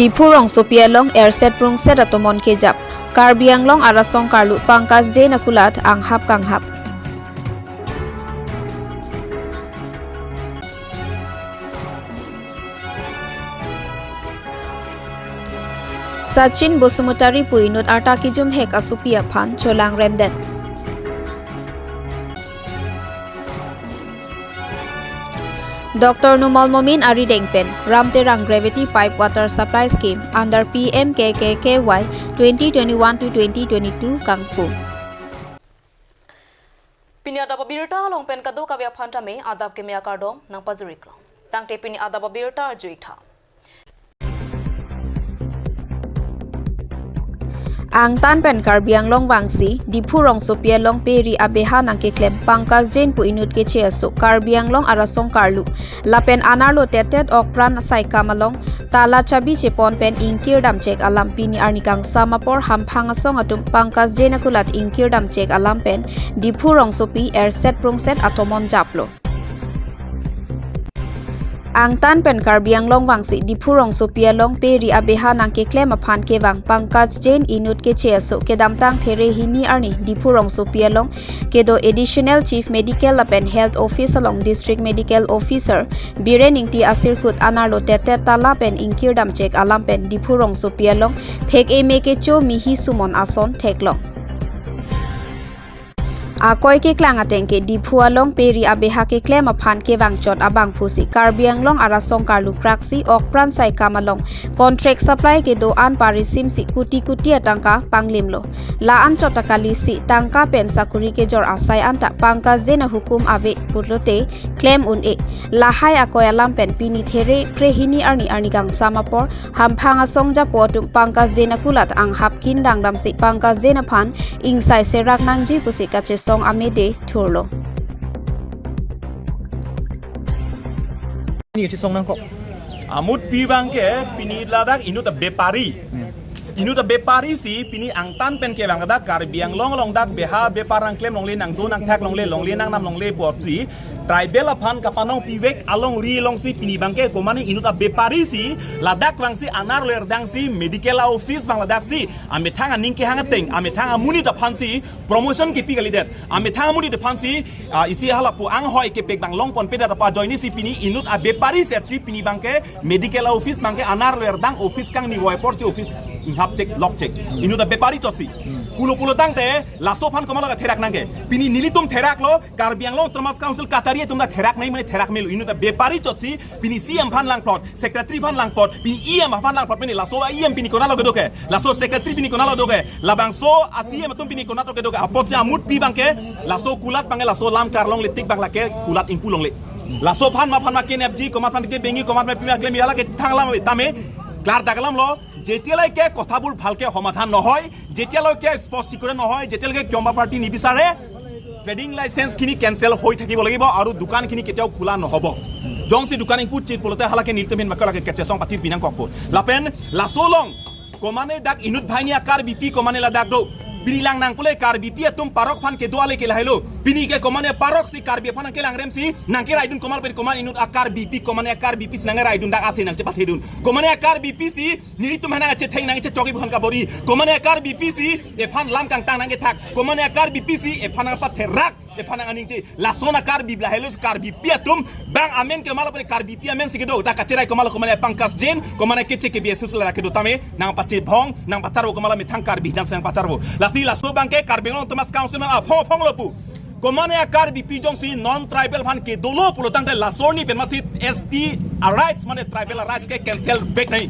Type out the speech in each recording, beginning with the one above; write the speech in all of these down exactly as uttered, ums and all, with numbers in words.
Diphu rongsopi along erset prungset atomon kejap. Karbi Anglong arasong karlu Pankaj Jain akulat anghap kanghap. Sachin Basumatary pu inut arta kejum hek asopi aphan cholang remdet. Doctor Numal Momin arideng pen Ram Terang Gravity Pipe Water Supply Scheme under P M K K K Y twenty twenty-one to twenty twenty-two kangpu. Pini adap abirta along pen kadokave aphan tame adap keme akardom nangpajir-iklo. Tangte pini adap abirta arju-ik tha. Angtan pen Karbi Anglong vangsi Diphu rongsopi along peri abeha nangkeklem Pankaj Jain pu inut keche aso Karbi Anglong arasong karlu lapen anerlo tettet okpran saikam along tala chabi chepon pen ingkir damchek alam pini arni kangsam apor hamphang asong atum Pankaj Jain akulat ingkir damchek alam pen Diphu rongsopi erset prungset atomon japlo. Angtan pen Karbi Anglong vangsi Diphu rongsopi along peri abeha nangkeklem aphan kevang Pankaj Jain inut keche aso kedamtang there hini arni Diphu rongsopi along kedo Additional Chief Medical lapen Health Office along District Medical Officer Biren Ingti asirkut anerlo tettet tala pen ingkir damchek alam pen Diphu rongsopi along phek-e me kecho mihi sumon ason theklong. Akoi keklang ateng ke Diphu along peri abeha keklem aphan kevangchot abangphusi Karbi Anglong arasong karlu kraksi okpran saikam along contract supply kedo-an parisimsi kuti kuti atangka panglimlo. La-an chot akalisi tangka pen sakuri kejor asai anta Pankaj Jain ahukum ave pulote klem un-e. Lahai akoi alam pen pini there krehini arni arni kangsam apor hamphang asong japo atum Pankaj Jain akulat anghap kin dangdamsi Pankaj Jain aphan ingsai serak nangji pusi kachesong amede thurlo. Ni chisong nangkok. Amut pi abangke pini ladak inut abepari. Inut abepari si pini angtan pen kevang ladak Karbi Anglong along dak beha bepar nangklem longle, nangdo nangthak longle, longle nangnam longle apotsi tribal aphan kapanong pivek alongri alongsi pini abangke komane inut abepari si ladak vangsi anerlo erdangsi medical office abang ladaksi amethang aning kehang ateng, amethang amonit aphansi promotion kepi kalidet, amethang amonit aphansi, ah, isi halapu anghoi kepek abang longponpedet apot ajoinesi pini inut abepari setsi pini abangke medical office abangke anerlo erdang office kangni voi aporsi office inghapchek lokchek. Inut abepari chotsi. Pulo pulo tangte laso aphan komatlo katherak nangke. Pini nelitum theraklo, Karbi Anglong Autonomous Council kachari atum ta therak nangji mane therak melo. Inut abepari chotsi pini C M aphan langplot, secretary aphan langplot, pini E M aphan langplot, pini laso E M pini konatlo kedo ke, laso secretary pini konatlo do ke, labangso a C M atum pini konatlo kedo ke, apotsi amut pi abangke, laso kulat abangke, laso lam karlongle tik abang lake kulat ingpu longle. Laso aphan ma aphan ma kenepji, komat aphan kebengi, komat aphan pima klem hala ke thanglam tame, klar daglamlo, যেতিয়ালৈকে কথাবোৰ ভালকে সমাধান নহয়, যেতিয়ালৈকে স্পষ্টীকৰণ নহয়, যেতিয়ালৈকে ক্ষমা প্ৰাৰ্থী নিবিচাৰে, ট্ৰেডিং লাইচেন্স খিনি কেঞ্চেল হৈ থাকিব লাগিব আৰু দোকান খিনি কেতিয়াও খোলা নহ'ব। Jongsi দোকান ingpu chit pulote hala ke nelitum ahin bak lake kachesong pathir pi nangkokpo. Lapen laso along komane dak inut banghini a-Karbipi komane ladak do. Pini lang nang pule Karbipi atum parok aphan kedo ale ke lahelo. Pini ke komane parok si Karbi aphan nangkelang remsi nangkeraidun komat pen komane inut a-Karbipi, komane a-Karbipi si nangkeraidun dak ase nangchepathedun. Komane a-Karbipi si nelitum aphan nangchetheng nangchechok-i aphan kabor-i. Komane a-Karbipi si ephan lam kangtang nangkethak. Komane a-Karbipi si ephan nangpatherak, ephan nang aningje. Lason a-Karbi lahelo, Karbipi atum bang amen ke komatlo pen Karbipi amen si kedo. Dak kacherai komatlo, komane Pankaj Jain, komane keche ke B S S la kedo tame nangpachebhong, nangpacharvo komatlo methang Karbi nang nangpacharvo. Lasi laso abangke Karbi Anglong Autonomous Council nang aphong aphong lo pu. Komane a-Karbipi jongsi non tribal aphan kedolo pulo tangte laso arni pen masi S T a-rights mane tribal a-rights ke cancel vek nangji.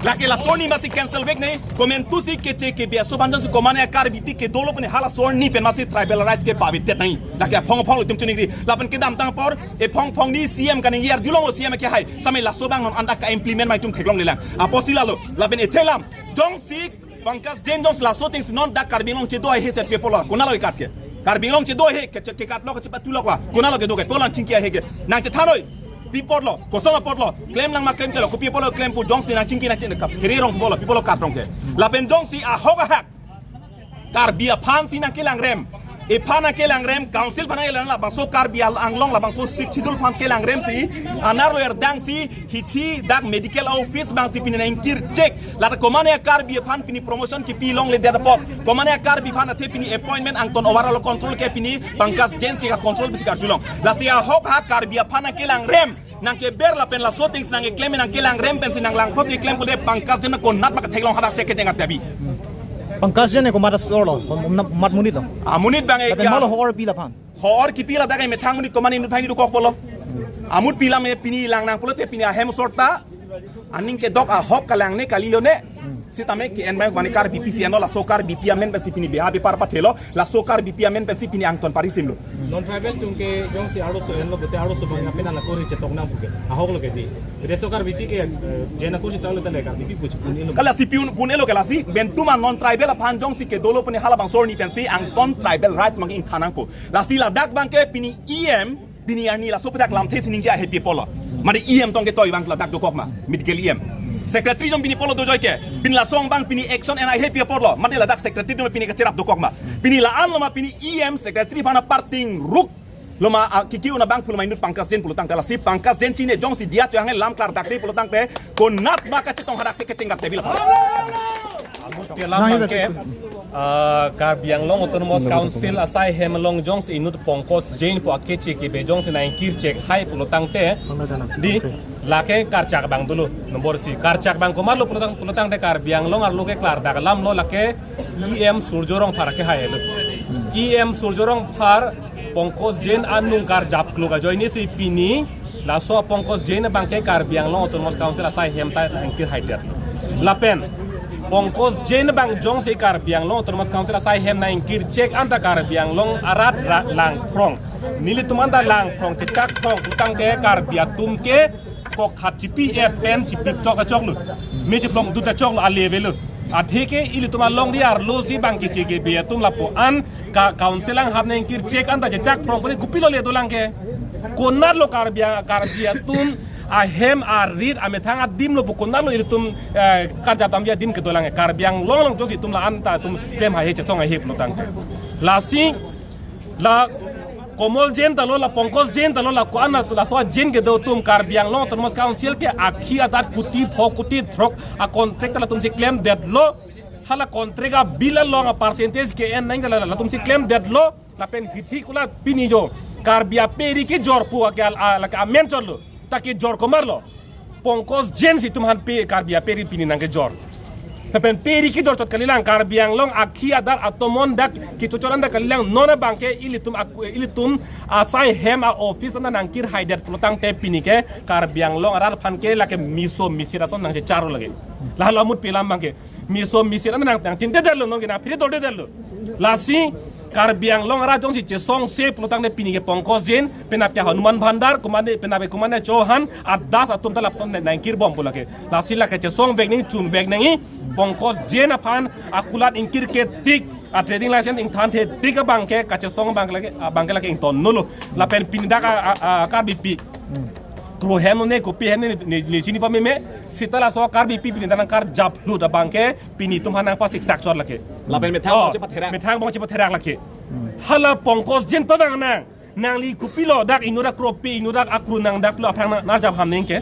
Lake laso arni masi cancel vek nangji. Komantusi keche ke B S S aphan jongsi komane a-Karbipi kedolo pen hala laso arni pen masi tribal a-rights ke pavitet nangji. Lake aphong aphong lo itum chiningri. Lapen kedamtang apor ephong phongni C M kaningje arjulonglo, C M ke hai. Same laso abang non anta ka-implement ma itum theklonglelang. Apotsi lalo. Lapen ethe lam jongsi Pankaj Jain jongsi laso atengsi non dak Karbi Anglong chedo haihe set pi apotlo, konatlo kekat ke? Karbi Anglong chedo haihe ke, ke, kekatlo kachepatuloklo, konatlo kedo ke? Pi apotlo nangchingki haihe ke? Nangchethan noi. Pi apotlo, koson apotlo, klem lang ma klem kelo, kopi apotlo klempo, jongsi nangchingki nangchinekap here rong pi apotlo, pi apotlo kat rong ke? Lapen jongsi ahok ahak Karbi aphansi nangkelang rem, Iphan nangkelangrem, council aphan nangkelangrem, labangso Karbi Anglong labangso Sixth Schedule aphan kelangrem si, anerlo erdang si, hithi dak medical office abang si pini nangkirchek. Lata komane Karbi aphan pini promotion kipi longledet apot, komane Karbi aphan athe pini appointment angton overall control ke pini Pankaj Jain si ka-control bisi karjulong. Lasi ahok ha Karbi aphan nangkelangrem, nangkeber lapen laso things nangkeklem, nangkelangrem pensi nanglangpho si klem pule Pankaj Jain konat mak theklong hadak se kecheng artebi. Pankaj Jain ko mat asor lo, mat monit lo. Amonit abang e Tapi kya? Malo hor pi laphan. Hor kipi ladak e methang monit komane inut hai ni dokok polo. Amut pilam e pini lang nang pulote pini ahem sorta. Aning kedok ahok kalang ne kali lo ne. Sitame ke en mai mane Karbipi si enlo, laso Karbipi amen pensi pini beha bepar pathelo, laso Karbipi amen pensi pini angton parisim lo. Non tribal atum ke jongsi arloso enlo pute arloso abang apena la kori chetok nang puke. Ahok lo ke di. Reso Karbipi ke, eh, Jain ako si talo tale Karbipi puch pun elo. Kala si pun, pun elo kala si, bentu ma non tribal aphan jongsi kedo lo puni halabangso arni pensi angton tribal rights abang ingthan nangpo. Lasi ladak abang ke pini E M, pini arni laso pedak lamthe si ningje ahepi apotlo. Mane E M tong ketoi abang ladak dokok ma, medical E M. Secretary atum pini apotlo dojoi ke, pini laso abang pini action en ahepi apotlo. Mane ladak secretary atum pini kacherap dokok ma. Pini la-an lo ma pini E M secretary aphan aparting ruk. Lo ma, ah, kiki una abang pulo ma inut Pankaj Jain pulo tangte lasi Pankaj Jain chine jongsi diya cho hangne lam klardak de pulo tangte konat ma kachetong hadak se kecheng artebi la. Amut pialam Nang abang ke, iba ah, Karbi Anglong Autonomous Council asai hem along jongsi inut Pankaj Jain pu akeche kebe jongsi nangkirchek hai pulo tangte di lake karchak abang dolo nombor si karchak abang komatlo pulo tang, pulo tangte Karbi Anglong arlo ke klardak alam lo lake E M Surjya Rongphar ke hai lo. E M Surjya Rongphar Pankaj Jain anung karjap klok ajoine si pini laso Pankaj Jain abang ke Karbi Anglong Autonomous Council asai hem ta nangkir haidet. Lapen Pankaj Jain abang jongsi Karbi Anglong Autonomous Council asai hem nangkirchek anta Karbi Anglong arat ra-, langphrong. Nelitum anta langphrong, chechak phrong, utang ke Karbi atum ke kokthat chipi-et pen chipi chok achok lo. Me chiplong dut achok lo, a level lo. Athe ke ilitum alongri arlo si abang keche kebe atum lapu-an ka council anghap nangkirchek anta chechak phrong puni kopilo le dolang ke. Konatlo Karbi a-, Karbi atum ahem arit amethang adim lo pu konatlo ilitum, eh, karjap damji adim kedolang ke. Karbi Anglong along jongsi itum la-an ta itum klem haihe chesong haihe pulo tangte. Lasi la Komol Jain ta lo, la Pankaj Jain ta lo, la ko-an laso Jain kedo atum Karbi Anglong Autonomous Council ke akhi adat kuti pho kuti throk a contract ta latum si klemdetlo. Hala contract a bill along a percentage ke en nang la latum si klemdetlo. Lapen hithi kula pini jo Karbi ape ri kejor pu ake al-, a, lake amen chotlo. Ta kejor komatlo. Pankaj Jain si itum aphan pe Karbi ape ri pini nangkejor. Lapen pe ri kejor chot kalilang, Karbi Anglong akhi adat atomon dak kechochor an dak kalilang, non abang ke ilitum ak-, ilitum asai hem a office an nangkir haidet pulo tangte pini ke Karbi Anglong arat aphan ke lake meso mesir ason nangchechar lake. Lahelo amut pialam abang ke meso mesir an nang, nangtindedetlo, non ke nangphiredordedetlo. Lasi Karbi Anglong arat jongsi chesongse pulo tangte pini ke Pankaj Jain, penap ke Hanuman Bhandar, komane, penap ke komane Chauhan, adas atum ta lapuson nang, nangkirbom pu lake. Lasi lake chesongvek nangji, chunvek nangji, Pankaj Jain aphan akulat ingkir ke tik, a trading license ingthanthe tik abang ke, kachesong abang lake, abang ke lake ingtonlo. Lapen pini dak a, a, a, Karbipi. Kro hem ne kopi hem ne, ne, ne chini pameme, seta laso Karbipi pini dak nangkarjap lut abang ke, pini itum aphan nangpasiksak chot lake. Lapen methang Oh, bong chepatherak. Methang bong chepatherak lake. Hala Pankaj Jain pavang nang. Nangli kopilo dak inut akropi, inut ak akru nang dak lo aphrang nang, nangkarjap ham neng ke.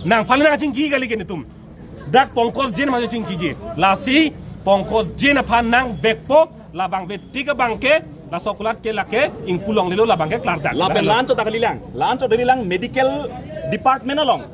Nangphan nangchingki kali ke netum. Dak Pankaj Jain ma chingkiji. Lasi Pankaj Jain aphan nangvekpo, labang ve tik abang ke, laso akulat ke lake ingpu longlelo labang ke klardak. Lapen Lahelo. La-an chot ta kalilang. La-an chot ta kalilang medical department along.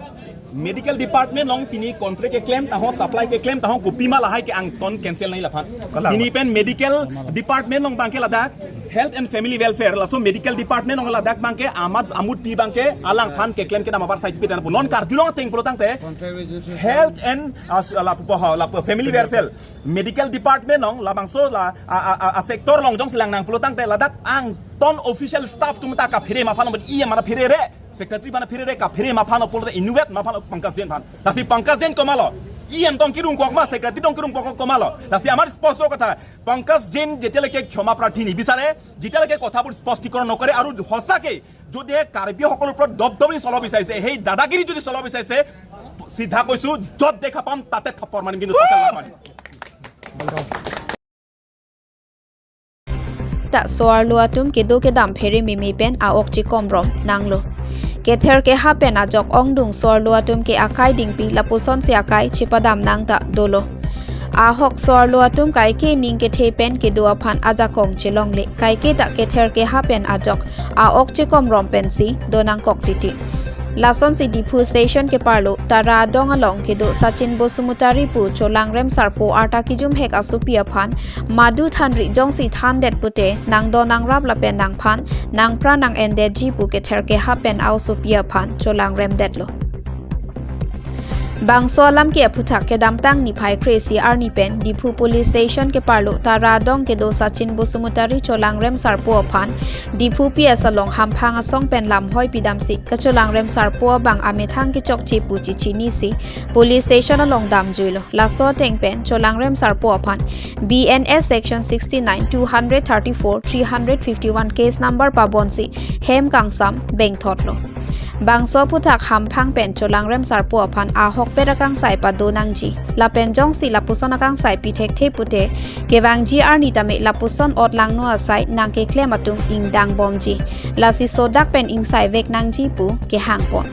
Medical department along pini contract keklem tahong, supply keklem tahong, kopima lahai ke angton cancel nangji laphan. Kalang. Pini pen medical department along abang ke ladak Health and Family Welfare, laso medical department along ladak abang ke amat amut pi abang ke alangphan keklem kedam abar side pi dan punon karjulong ateng pulo tangte. Contract registration. Health and, ah, s-, lapu po, lapu Family Welfare. Medical department along labangso la, a, a, a, a sector along jongsi lang nang pulo tangte ladak angton official staff atum ta kaphere ma aphan, E M aphan pherere. Secretary aphan pherere, kaphere ma aphan pulote inutvet ma aphan, Pankaj Jain aphan. Lasi Pankaj Jain komatlo? E M tong kirungkok ma, secretary tong kirungkok komatlo? Lasi amar sposto kotha, Pankaj Jain যেতিয়ালৈকে ক্ষমা প্ৰাৰ্থী নিবিচাৰে, যেতিয়ালৈকে কথাবোৰ স্পষ্টীকৰণ নকৰে আৰু সঁচাকৈ যদি কাৰ্বিসকলৰ ওপৰত দপদপনি চলাব বিচাৰিছে, সেই দাদাগিৰি যদি চলাব বিচাৰিছে, চিধা কৈছো, য'ত দেখা পাম তাতে থাপৰ মাৰিম, কিন্তু তাতে নামাৰিম। ta so-arlo atum kedo kedam phere meme pen a-ok chikomrom nanglo. Kether keha pen ajok ongdung so-arlo atum ke akai dingpi lapusonsi akai chepadam nang ta dolo. Ahok so-arlo atum kaike ning kethe pen kedo aphan ajakong chelongle, kaike ta kether keha pen ajok a-ok chikomrom pensi donangkok titi. Lasonsi Diphu station keparlo Tara adong along kedo Sachin Basumatary pu cholangrem sarpo arta kijumhek asopi aphan madu thanri jongsi thandet pute nangdon nangrap lapen nangphan nangpra nang-endetji pu kether keha pen a-osopi aphan cholangremdetlo. Bangso alam ke aphuthak kedamtang niphai kre-isi arni pen Diphu police station keparlo Tara adong kedo Sachin Basumatary cholangrem sarpo aphan Diphu P S along hamphang asong pen lamhoi pidamsi kacholangrem sarpo abang amethang kechokche pu chichinisi police station along damjuilo. Laso ateng pen cholangrem sarpo aphan B N S section sixty-nine, two hundred thirty-four, three hundred fifty-one case number pabonsi hem kangsam bengthotlo. Bangso aphuthak hamphang pen cholangrem sarpo aphan ahokpet akangsai pado nangji. Lapen jongsi lapuson akangsai pithekthe pute kevangji arni tame lapuson ot langno asai nangkeklem atum ingdang bomji. Lasi sodak pen ingsai vek nangji pu kehangpon.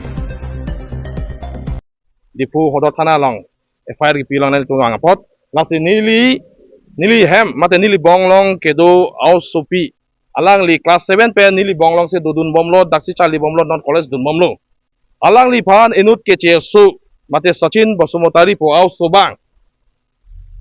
Diphu Hodor Thana along F I R kipi along nelitum vang apot. Lasi neli, neli hem, mate neli bong along kedo a-osopi. Alangli class seven pen neli bong alongsi dodun bomlo, daksi charli bomlo, non college dun bomlo. Alangliphan inut keche aso, mate Sachin Basumatary pu a-oso abang.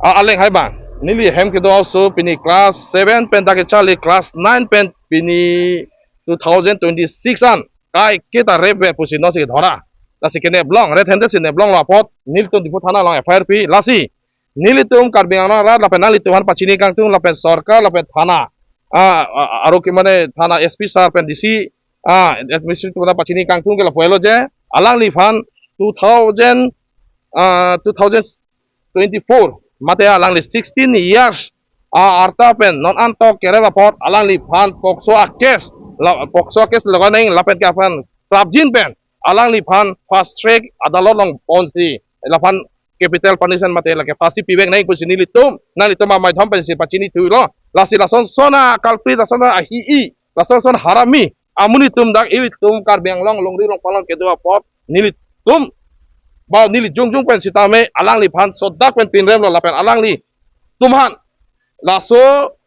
A, aleng hai abang. Neli hem kedo a-oso pini class seven pen dak kecharli class nine pen pini two thousand twenty-six an kaike ta rape ve pusi nonsi kedhora. Lasi keneplong, red handed si neplonglo apot, nelitum Diphu Thana along F I R pi, lasi nelitum Karbi Anglong arat lapen nanglitum aphan pachini kangtung lapen sorkar lapen thana, ah, ah, aro ke mane thana S P sir pen D C, ah, administrative thana pachini kangtung ke lapu-elo je, alangliphan two thousand, ah, two thousand twenty-four, mate alangli sixteen years, ah, arta pen non antok kerap apot alangliphan POCSO a-case, la, POCSO a-case logai nang lapen ke aphan prapjin pen alangliphan fast track adalot along ponsi laphan capital punishment mate lake phasi pivek nang pusi nelitum, nanglitum amai dhom pensi pachini thulo. Lasi lason son a-culprit, lason a-ahi-i, lason son harami amonit atum dak ilitum Karbi Anglong longri longpalong kedo apot nelitum ba neli jongjong pen sitame alangliphan sodak pen pinremlo lapen alanglitum aphan laso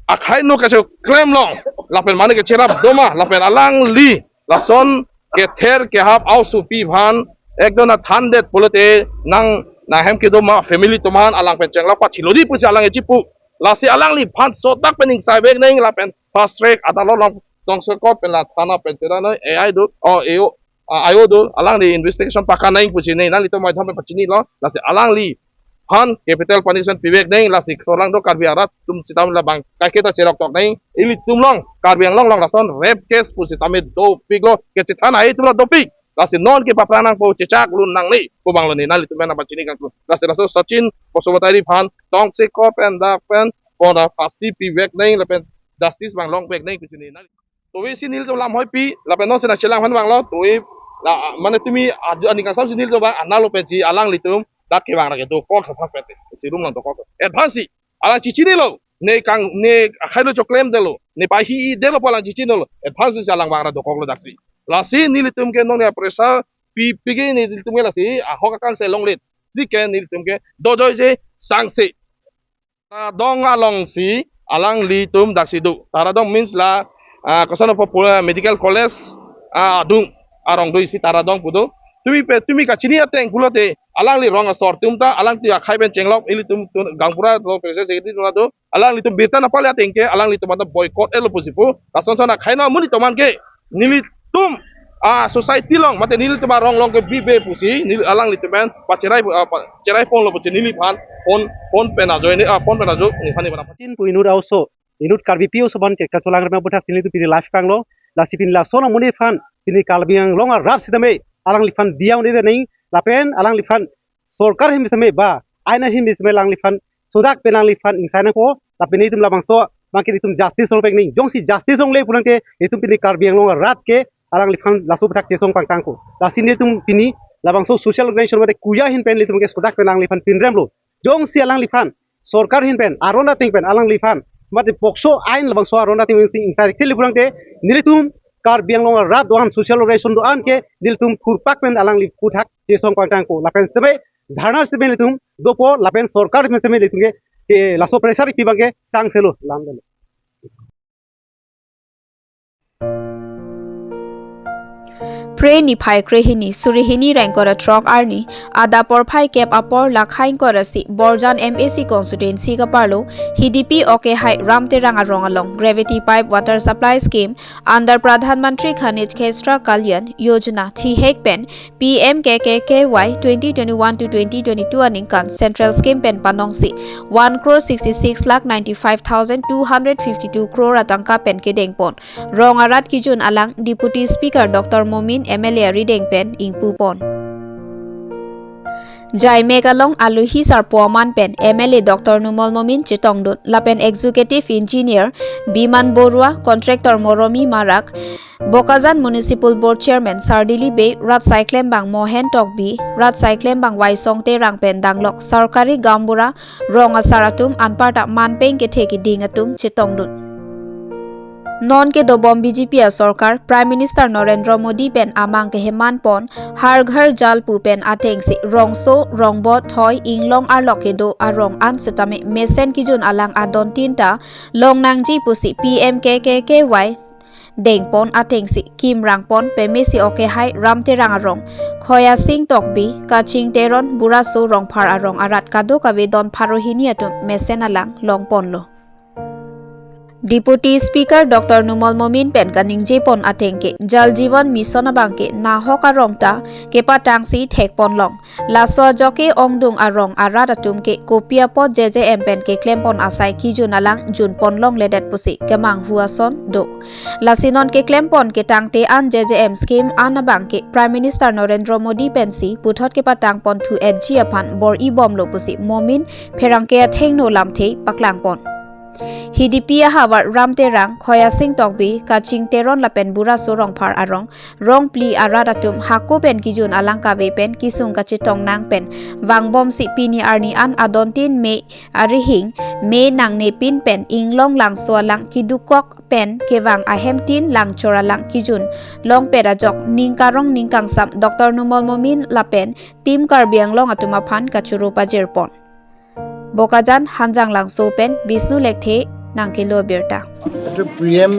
akhai no kachoklemlo lapen mane kecherap doma lapen alangli lason kether kehap a-osopi aphan ekdon athandet pulote nang nanghem kedo ma family atum aphan alang pen chenglok pachilodi pusi alang echipu. Lasi alangliphan sodak pen ingsai vek nang lapen fast track adalot along tongsekot pen la thana pen chera noi A I do, o A O, ah, A O do, alangli investigation pakan nang pusi ne nanglitum amai dhom pen pachinilo. Lasi alangliphan capital punishment pivek nang, lasi keso lang do Karbi arat atum sitame labang kaike ta cherok tok nang, ilitum along Karbi Anglong along lason rape case pusitame dopiklo, kechethan ai atum along dopik. Lasi non ke papra nangpo, chechak lun nangne pu abanglo ne nanglitum pen nangpachini kangtung. Lasi laso Sachin Basumatary aphan tongsekot pen dak pen pona phasi pivek nang lapen justice abang longvek nang pusi ne nang. Tovi si nelitum lamhoi pi lapen nonsi nangchelang aphan abanglo, tovi la, mane tumi aju ani kangsam si nelitum abang analo pensi alanglitum dak kevang ra kedokok aphan pensi, si room along dokok. Advance si alang chichinilo, ne kang, ne akhai no choklemdetlo, ne pai hi-i detlo pu alang chichinilo, advance si alang vang ra dokoklo daksi. Lasi nelitum ke nonke pressure pi pigi nelitum ke lasi ahok akangsai longlet. Dike nelitum ke dojoije sangse. Tara adong alongsi alanglitum daksi do. Tara adong means la, ah, koson apot pura medical college, ah, adung arong do isi Tara adong pu do. Tumi pe, tumi kachini ateng pulote alangli rong asor atum ta, alangli akhai pen chenglok, ilitum tun Gaonbura do, president secretary atum do. Alanglitum birta nangpale ateng ke alanglitum anta boycott etlo pusi pu. Lason son akhai no amonit atum aphan ke nelitum, ah, society along mate nelitum arong along ke bibe pusi neli alanglitum pen pacherai, ah, pa-, cherai ponlo pusi neliphan phone, phone pen ajoine, ah, phone pen ajo nephan nephan. Tin pu inut a-oso, inut Karbipi oso aphan ke kacholangrem aphuthak si nelitum pini live kanglo. Lasi pini lason amonit aphan pini Karbi Anglong arat sitame alangliphan diya un-edet nang lapen alangliphan sorkar ahin sitame ba ain ahin sitame alangliphan sodak pen alangliphan ingsai nangpo, lapen itum labangso abang ke itum justice longvek nang. Jongsi justice longle pulang ke itum pini Karbi Anglong arat ke alangliphan laso aphuthak chesong pangtangkok. Lasi nelitum pini labangso social organization mate KUYA ahin pen nelitum ke sodak pen alangliphan pinremlo. Jongsi alangliphan sorkar ahin pen aron ateng pen alangliphan mate POCSO ain labangso aron atum si ingsa thili pulangte nelitum Karbi Anglong arat do-an social organization do-an ke nelitum thurpak pen alangli puthak chesong pangtangpo. Lapen seme dharna seme nelitum dopo lapen sorkar seme nelitum ke, ke laso pressure pi abang ke sangselo lam delo. Phre niphai krehini, suri hini ra ingkoi ra throk arni, adap porphai kep apor lakha ingkoi ra isi Borjan M A C constituency kaparlo, Hidipi Okehai Ram Terang arong along Gravity Pipe Water Supply Scheme under Pradhan Mantri Khanij Kshetra Kalyan Yojana thihek pen P M K K K Y twenty twenty-one to twenty twenty-two aningkan Central Scheme pen panongsi one crore sixty-six lakh ninety-five thousand two hundred fifty-two crore atangka pen kedengpon. Rong arat kejun alang Deputy Speaker Doctor Momin M L A arideng pen ingpupon. Jaimek along alohi sarpo aman pen M L A Doctor Numal Momin chetongdun lapen Executive Engineer Biman Borua, Contractor Moromi Marak, Bokajan Municipal Board Chairman Sardili Bey, Rat Saiklembang Mohen Tokbi, Rat Saiklembang Waisong Terang pen danglok sarkari gaonbura, rong asar atum anparta manpeng kethe keding atum chetongdun. Non kedobom B J P asorkar Prime Minister Narendra Modi pen amang kehemanpon Har Ghar Jal pu pen atengsi rongso, rongbot, thoi, inglong arlok kedo arong an setame mesen kejun alang adontin ta longnangji pusi P M K K K Y dengpon atengsi kimrangpon pemesi Okehai Ram Terang arong, Khoyasing Tokbi, Kaching Teron, Buraso Rongphar arong arat kadokave don pharo hini atum mesen alang longponlo. Deputy Speaker Doctor Numal Momin pen kaningjepon ateng ke Jal Jeevan Mission abang ke nahok arong ta kepatangsi thekponlong. Laso ajoke ongdung arong arat atum ke kopi apot J J M pen keklempon asai kejun alang junpon longledet pusi kemanghu ason do. Lasi non keklempon ketangte an J J M scheme an abang ke Prime Minister Narendra Modi pensi puthot kepatangpon thu-etji aphan bor-ibomlo pusi Momin pherangke athengno lamthe paklangpon. Hidipi ahavar Ram Terang, Khoyasing Tokbi, Kaching Teron lapen Buraso Rongphar arong rong phli arat atum hako pen kejun alang kave pen kesung kachetong nang pen vangbomsi pini arni an adontin me arihing me nangnepin pen inglong langso alang kedukok pen kevang ahemtin langchor alang kejun longpet ajok ning karong ning kangsam Doctor Numal Momin lapen Team Karbi Anglong atum aphan kachoro pajirpon. Bokajan Hanjanglangso pen Bishnu Lekthe nangkelo abirta. এইটো P M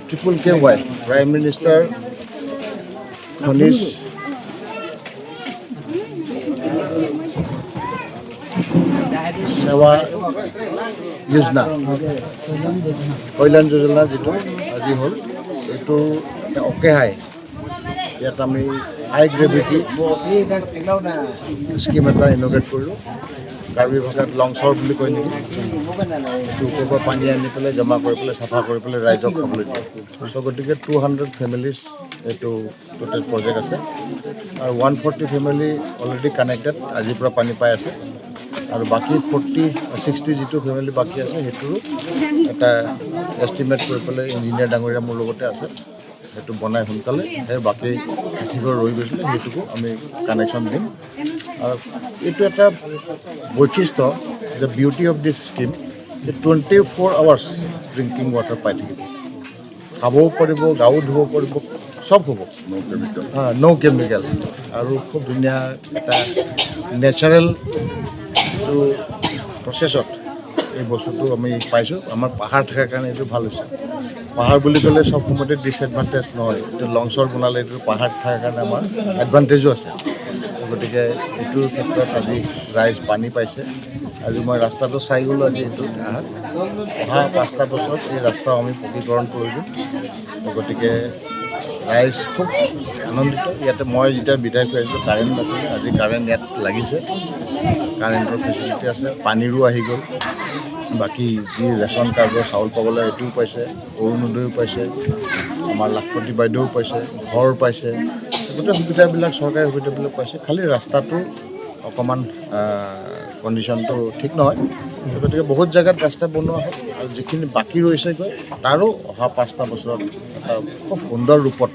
triple K Y, prime minister খনিজ সেৱা যোজনা, কল্যাণ যোজনা যিটো আজি হ'ল, এইটো এটা অকেহাই ইয়াত আমি হাই গ্ৰেভিটি স্কিম এটা ইনগ্ৰেট কৰিলোঁ। কাৰ্বি ভাষাত লংচৰ বুলি কয় নেকি? এইটো ওপৰৰ পৰা পানী আনি পেলাই, জমা কৰি পেলাই, চাফা কৰি পেলাই ৰাইজক খাবলৈ দিয়ে। চ' গতিকে টু হাণ্ড্ৰেড ফেমিলিজ এইটো টোটেল প্ৰজেক্ট আছে আৰু one forty family already connected, আজিৰ পৰা পানী পাই আছে। আৰু বাকী ফৰ্টি ছিক্সটি যিটো ফেমিলি বাকী আছে, সেইটোৰো এটা এষ্টিমেট কৰি পেলাই ইঞ্জিনিয়াৰ ডাঙৰীয়া মোৰ লগতে আছে, সেইটো বনাই সোনকালে সেই বাকী যিঘৰ ৰৈ গৈছিলে সেইটোকো আমি কানেকশ্যন দিম। আৰু এইটো এটা বৈশিষ্ট্য, the beauty of this scheme, যে twenty four hours drinking water পাই থাকিব, খাবও পাৰিব, গাও ধুব পাৰিব, চব হ'ব। হা, ন' কেমিকেল আৰু খুব ধুনীয়া এটা নেচাৰেল প্ৰচেছত এই বস্তুটো আমি পাইছোঁ। আমাৰ পাহাৰ থকাৰ কাৰণে এইটো ভাল হৈছে। পাহাৰ বুলি ক'লে চব সময়তে ডিছএডভান্টেজ নহয়, এইটো লংচৰ বনালে এইটো পাহাৰ থকাৰ কাৰণে আমাৰ এডভান্টেজো আছে। গতিকে এইটোৰ ক্ষেত্ৰত আজি ৰাইজ পানী পাইছে। আজি মই ৰাস্তাটো চাই গ'লোঁ আজি এইটো আহাত। অহা পাঁচটা বছৰত এই ৰাস্তাও আমি পকীকৰণ কৰি দিম। গতিকে ৰাইজ খুব আনন্দিত। ইয়াতে মই যেতিয়া বিধায়ক হৈ আছিলোঁ, কাৰেণ্ট নাছিলে, আজি কাৰেণ্ট ইয়াত লাগিছে, কাৰেণ্টৰ ফেচিলিটি আছে, পানীৰো আহি গ'ল। বাকী যি ৰেচন কাৰ্ডৰ চাউল পাব লাগে, এইটোও পাইছে, অৰুণোদয়ো পাইছে, আমাৰ লাখপতি বাইদেউও পাইছে, ঘৰ পাইছে, গোটেই সুবিধাবিলাক, চৰকাৰী সুবিধাবিলাক পাইছে। খালি ৰাস্তাটো অকণমান, আহ, কণ্ডিশ্যনটো ঠিক নহয়। গতিকে বহুত জেগাত ৰাস্তা বনোৱা হ'ল আৰু যিখিনি বাকী ৰৈছেগৈ, তাৰো অহা পাঁচটা বছৰত এটা খুব সুন্দৰ ৰূপত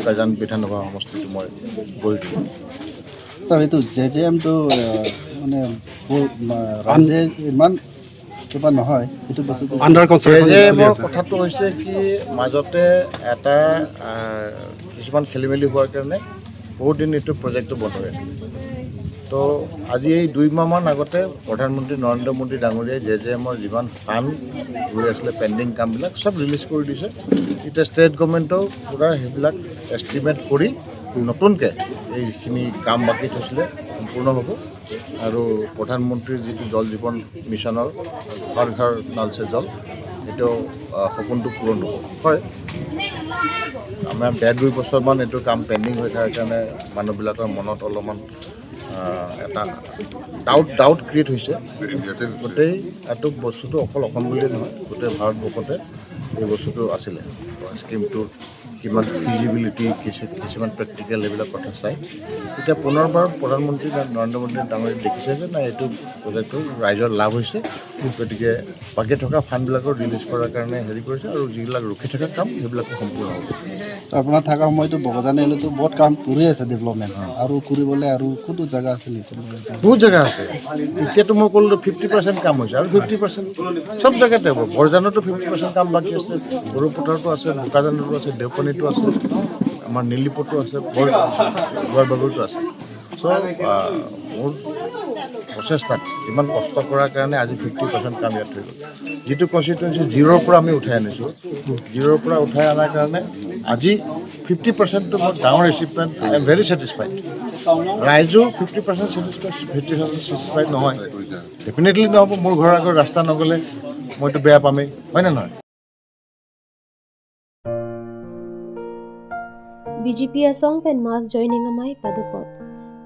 কাজান বিধানসভা সমষ্টিটো মই গঢ়ি তুলিম। ছাৰ, এইটো জে জে এমটো, আহ, মানে, ব-, মা-, ৰাইজে ইমান কিবা নহয়, সেইটো বস্তুটো আণ্ডাৰ জে কনষ্ট্ৰাকশ্যন জে চলি এমৰ আছে। কথাটো হৈছে কি, মাজতে এটা আহ, কিছুমান খেলি মেলি হোৱাৰ কাৰণে বহুত দিন এইটো প্ৰজেক্টটো বন্ধ হৈ আছিল। তো আজি এই দুই মাহমান আগতে প্ৰধানমন্ত্ৰী নৰেন্দ্ৰ মোদী ডাঙৰীয়াই জে জে এমৰ যিমান ফাণ্ড ৰৈ আছিলে, পেণ্ডিং কামবিলাক চব ৰিলিজ কৰি দিছে। এতিয়া ষ্টেট গভৰ্ণমেণ্টেও পূৰা সেইবিলাক এষ্টিমেট কৰি নতুনকৈ এইখিনি কাম বাকী থৈছিলে সম্পূৰ্ণ হ'ব। আৰু প্ৰধানমন্ত্ৰীৰ যিটো জল জীৱন মিছনৰ হৰ ঘৰ নল সে জল, এইটো আহ, সপোনটো পূৰণ হ'ব। হয়, আমাৰ ডেৰ দুই বছৰমান এইটো কাম পেণ্ডিং হৈ থকাৰ কাৰণে মানুহবিলাকৰ মনত অলপমান আহ, এটা ডাউট ডাউট ক্ৰিয়েট হৈছে। গোটেই এইটো বস্তুটো অকল অসম বুলিয়ে নহয়, গোটেই ভাৰতবৰ্ষতে এই বস্তুটো আছিলে। স্কিমটোৰ কিমান ফিজিবিলিটি, কিছু কিছুমান প্ৰেক্টিকেল এইবিলাক কথা চাই এতিয়া পুনৰবাৰ প্ৰধানমন্ত্ৰী ডাঙ- নৰেন্দ্ৰ মোদী ডাঙৰীয়াই দেখিছে যে নাই, এইটো প্ৰজেক্টটো ৰাইজৰ লাভ হৈছে। গতিকে বাকী থকা ফাণ্ডবিলাকো ৰিলিজ কৰাৰ কাৰণে হেৰি কৰিছে আৰু যিবিলাক ৰখি থকা কাম সেইবিলাকো সম্পূৰ্ণ হ'ব। আপোনাৰ থকা সময়তো বগজানি আলিতো বহুত কাম কৰি আছে ডেভেলপমেণ্ট, আৰু কৰিবলৈ আৰু কোনটো জেগা আছে নেকি? বহুত জেগা আছে। এতিয়াতো মই ক'লো ফিফটি পাৰ্চেণ্ট কাম হৈছে আৰু ফিফটি পাৰ্চেণ্ট চব জেগাতে হ'ব। বৰজানতো ফিফটি পাৰ্চেণ্ট কাম বাকী আছে, বড়োপথাৰতো আছে, বোকাজানতো আছে, দেওপানীতো আছে, আমাৰ নিলিপতো আছে, বৰ- গোৱালবাগৰিতো আছে। চ' মোৰ প্ৰচেষ্টাত ইমান কষ্ট কৰাৰ কাৰণে আজি ফিফটি পাৰ্চেণ্ট কাম ইয়াত হৈ গ'ল। যিটো কনষ্টিটুৱেঞ্চি জিৰ'ৰ পৰা আমি উঠাই আনিছোঁ, জিৰ'ৰ পৰা উঠাই অনাৰ কাৰণে আজি ফিফটি পাৰ্চেণ্টটো মোৰ ডাঙৰ achievement. I am very satisfied। ৰাইজো fifty percent satisfied, fifty percent satisfied নহয়, ডেফিনেটলি নহ'ব। মোৰ ঘৰৰ আগৰ ৰাস্তা নগ'লে মইতো বেয়া পামেই, হয় নে নহয়? B J P asong pen mass joining amei padopon.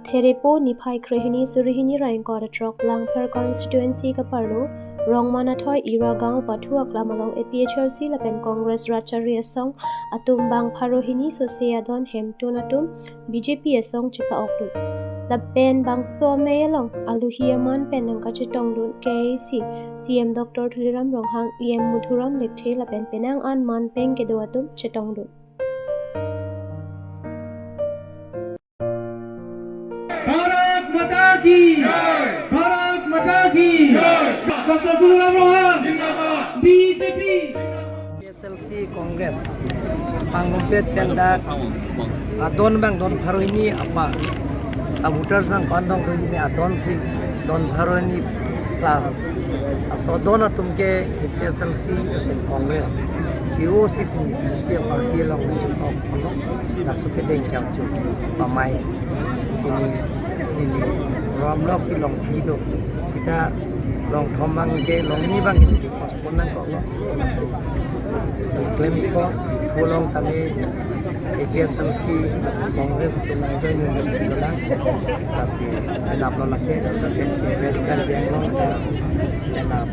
Therepo niphai krehini surihini ra ingkoi ra throk Langpher constituency kaparlo Rongmanathoi Iragaon pathu aklam along A P H L C lapen Congress rat chari asong atum bang pharo hini sose adon hemtun atum B J P asong chepa-okdun. Lapen bangso amei along aluhi aman pen nangkachetongdun K A A C C M Doctor Tuliram Ronghang, E M Madhuram Lekthe lapen penang an man pen kedo atum chetongdun. Bharat Mata की, भारत माता की, doctor Tulsiram Rohan, BJP. P S L C Congress panglumpet pen dak adon bang don pharo hini apa, a voters bang kon dong pharo hini adon si don pharo hini plus aso don atum ke A P S L C lapen Congress chi-o si pu B J P party along chepok kono laso kedeng kangchu pamai ini ini ram lok si longphi do sita longthom bang ke longni bang ke postpone nangkoklo. Klem ko, pulong kami A P S L C Congress atum nangjoin nang dolang. Lasi penap lo lake, lapen ke West Karbi Anglong ta penap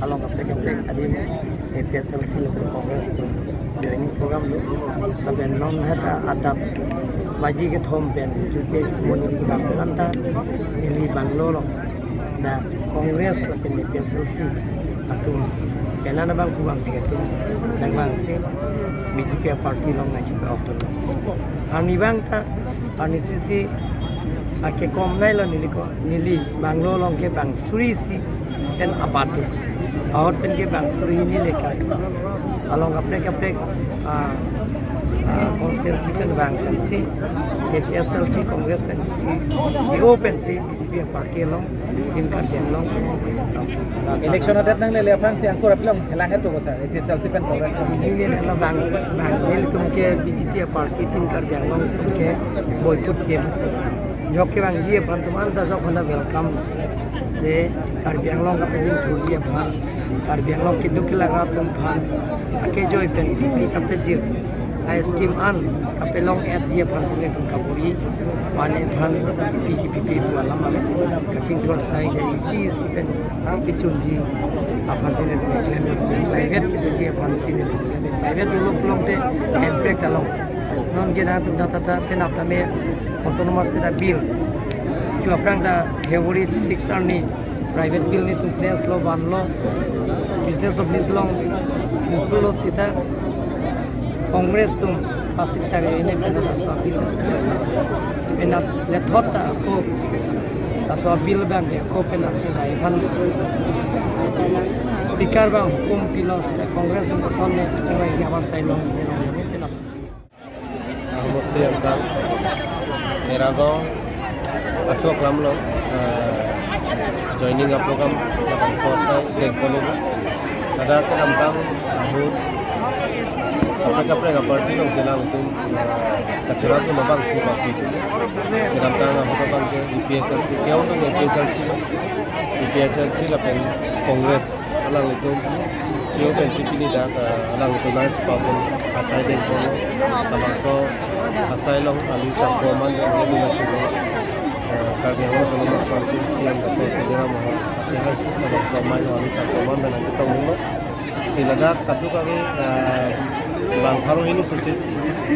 along kaprek kaprek adim A P S L C lapen Congress atum joining program lo. Lapen non heta adap baji kethom pen juje mo neli bang lanta, neli bang lo lo. Dak Congress lapen A P S L C atum penang abang pu bang pi atum dak bang si B J P party along nangchepa-okdun. Arni bang ta arni sisi akekom nai lo neli ko, neli bang lo along ke bang suri si pen apatu. Ahut pen ke bang suri hini lekai. Along kaprek kaprek ah, ah, constituency pen bang pensi A P S L C Congress pensi chi-o pensi B J P party along Team Karbi Anglong. Election adet nanglele aphrangsi angkur apilong helang hetu ko sir, A P S L C pen Congress. Neli neli bang bang nelitum ke B J P party Team Karbi Anglong atum ke boycott ke. Jok kevangji aphan atum anta jok hona welcome. Je Karbi Anglong kapajingthurji aphan, Karbi Anglong keduk kelak atum aphan akejoi pen kipi kapajir a scheme an kapelong-etji aphan si nelitum kabor-i. Mane aphan kipi kipi pu alam ave. Kachingthur asai dei isi isi pen kapachunji aphan si nelitum klem, climate kedoji aphan si nelitum klem. Climate dolo pulote impact along. Non ke nangtum ta ta penap tame autonomous state bill chu aphrang ta February six arni private bill nelitum press lo vanlo, business of list along lo sita Congress atum plastic sari ini penap sa bill press lo. Penap lethot ta ako Laso a-bill abang ke ako pen nangchingvai aphan speaker abang hukum pilo seta Congress atum kosonne chingvaiji, abar sai long seta long, kami pen nang. Amosti angkang Meragao athua klamlo, eh, joining a-program labangso asai dengpon lo. Ladak kedamtang ahut kaprek kaprek a-party along si alanglitum, eh, kacherasun abang thu baki. Kedamtang ahut abang ke A P H L C, ke-ong A P H L C, A P H L C lapen Congress alanglitum, ke-ong pensi pini dak, eh, alanglitum nangchipabon asai dengpon lo. Labangso asai along alis angko aman pen nangchipabon, eh, Karbi Anglong Autonomous Council C E M Doctor Tuliram Ronghang, ate hai si labangso amei along alis angko aman pen nangketongdun lo. Si ladak kadokave, eh, bang pharo hini susit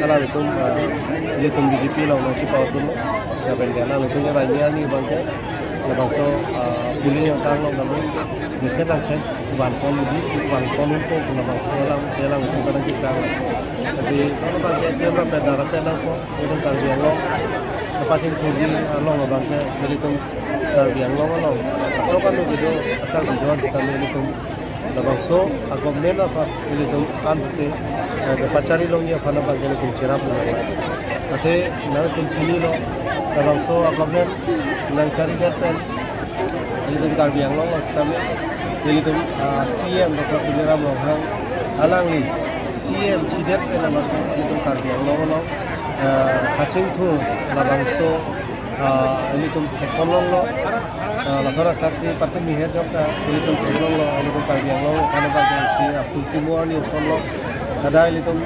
alanglitum, eh, ilitum B J P along nangchipa-otdun lo. Lapen ke alanglitum ke arni arni abang ke labangso, eh, polling angkang along kami mesen angkhen vanpon di, vanpon unpo pu labangso alam, alanglitum kadang kechang. Lasi, ano abang ke klem rapet, da rapet nangpo, ilitum Karbi Anglong kapachingthurji along abang ke, ilitum Karbi Anglong along atok anu kedo a-Karbi do-an sitame ilitum labangso a-government aphan ilitum an se, eh, pachari longji aphan abang ke ilitum cherap lo. Ate nangtum chinilo, labangso a-government nangcharidet pen ilitum Karbi Anglong along sitame ilitum, ah, C E M Doctor Tuliram Ronghang alangli C E M kidet pen abang ke ilitum Karbi Anglong along, ah, kachingthur labangso, ah, ilitum theklonglo. Ah, lason athak si patumi het jok ta ilitum theklonglo, ilitum Karbi Anglong aphan abang ke si apul timo ani osonlo. Kada ilitum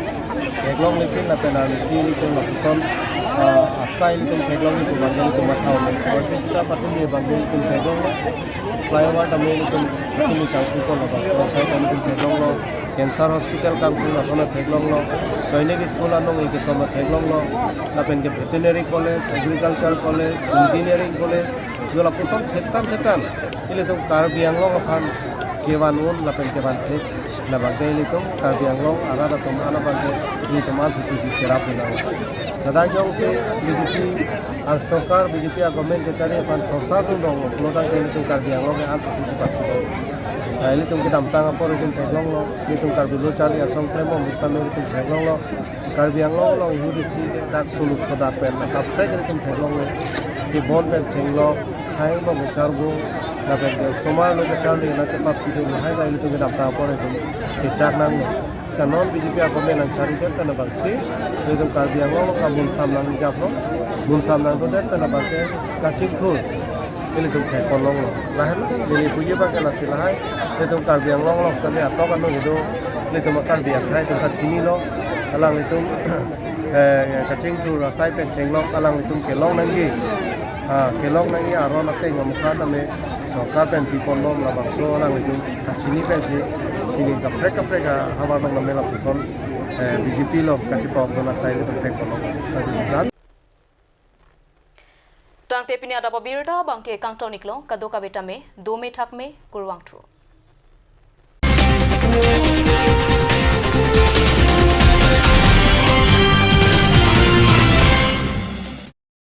theklongle pin lapen arnisi ilitum lapuson, ah, asai ilitum theklongji pu abang ke ilitum matha-un. Seperti kita patumi abang ke ilitum theklonglo. Flyover tame ilitum patumi kangpupon abang asai tame ilitum theklonglo. Cancer hospital kangpu lason theklonglo. Sainik school anong ikesoma theklonglo. Lapen ke veterinary college, agriculture college, engineering college, jo lapuson thetan thetan ilitum Karbi Anglong aphan kevan un lapen kevan thek, labang ke ilitum Karbi Anglong arat atum an abang ke ilitum an susi cherap nang. Ladak jongsi B J P a-sorkar, B J P a-government kachari aphan sorsar dun rong lo, pulo tangte ilitum Karbi Anglong ke an susi chipat lo. Ah, ilitum kedamtang apor ilitum theklonglo, ilitum Karbi Lo Charli Asong klembom sitame ilitum theklonglo. Karbi Anglong along ihudi si dak suluk sodak pen kaprek ilitum theklonglo. Kebon pen chenglok, hai bom kacharbo, lapen ke osomar lo kacharli, nangkepap kidun lahai ta ilitum kedamtang apor ilitum chechak nanglo. Sa non B J P a-government nangcharidet pen abang si ilitum Karbi Anglong along kamun sam nangjaplo, mun sam nangdodet pen abang ke kachingthur ilitum theklonglo. Lahen neli puji abang ke lasi lahai, ilitum Karbi Anglong along sitame atok anu kedo ilitum a-Karbi akhei atum kachinilo, alanglitum, eh, kachingthur asai pen chenglok alanglitum kelong nangji, ah, kelong nangji aron ateng amukha tame sorkar pen piponbom, labangso alanglitum kachini pensi pini kaprek kaprek ahavar along tame lapuson, eh, B J P along kachipa-otdun asai ilitum theklonglo. Lasi dan. Tangte pini adap abirta abang ke kangton-iklo, kadokave tame dome thakme, kurvangthu.